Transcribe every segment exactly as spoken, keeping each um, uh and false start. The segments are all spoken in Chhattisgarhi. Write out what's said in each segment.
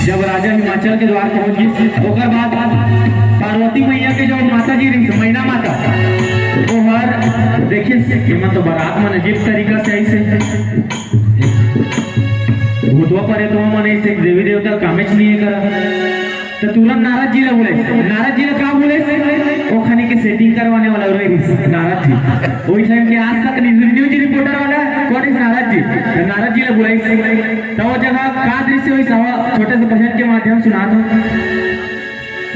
जब राजा हिमाचल के द्वार पहुंच गिस, ओकर बाद पार्वती मैया के जो माता जी रहिस, मैना माता, ओहर देखिस, एमा तो बारात मन अजीब तरीका से आइस हे। भूतवा परेतवा मन अइसे देवी देवता कामेच नइ हे करा। त तुरंत नारद जी ला बोले, नारद जी ला का बोले? ओ खानी के सेटिंग करवाने वाला रहिस नारद जी। ओही टाइम के आज तक न्यूज, न्यूज रिपोर्टर वाला कोन हे? नारद जी। त नारद जी ला बुलाइस। त ओ जगह का दृश्य होइस, आवा छोटे से भजन के माध्यम सुनात हंव।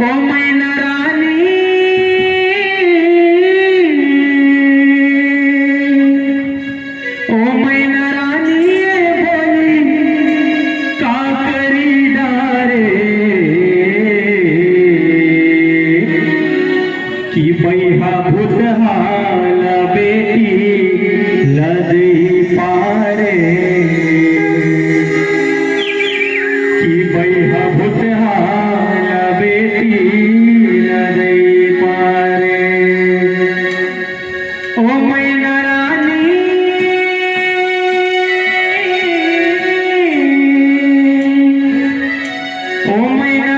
ओ मैना रानी, ओ मैना रानी, ए बोली का करी डारे, कि बइहा भूतहा ला बेटी ला दे पारे, कि बइहा भूतहा ला बेटी ला दे पारे। ओ मैना रानी, ओ मैना